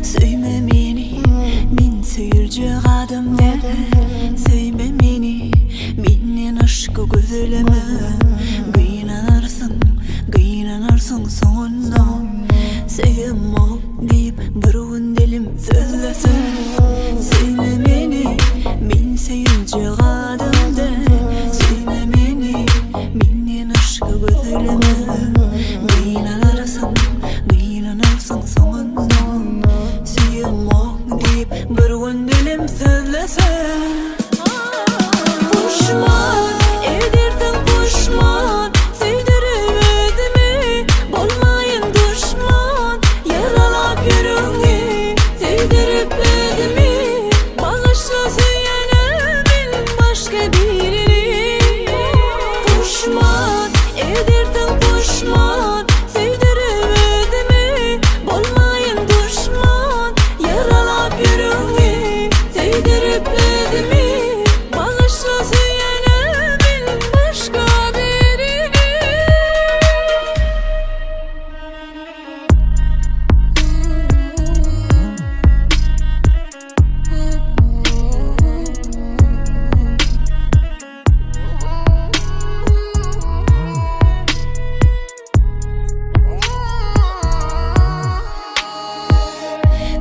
Söýme meni, men söýüljek adam däl. Söýme meni, menden yşky gözleme. Gynanarsyň, gynanarsyň soňunda. Söýemok diýip bir gün dilim sözlese. Söýme meni, men söýüljek adam däl. Söýme meni, menden yşky gözleme. Gynanarsyň, gynanarsyň soňunda. Söýemok diýip bir gün dilim sözlese. Puşman edersiň puşman, söýdürip özümi, bolmaýyn duşman, ýaralap ýüregňi, söýdürip özümi, bagyşla söýene men başga birini. Puşman edersiň puşman, söýdürip özümi, bolmaýyn duşman, ýaralap ýüregňi, söýdürip özümi, bagyşla söýene men başga birini.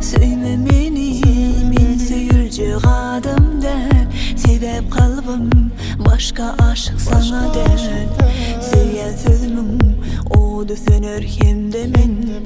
Söýme meni, men söýüljek adam däl, Sebäp kalbym başga aşyk saňa däl. Söýýän sözümiň ody söner hemde men.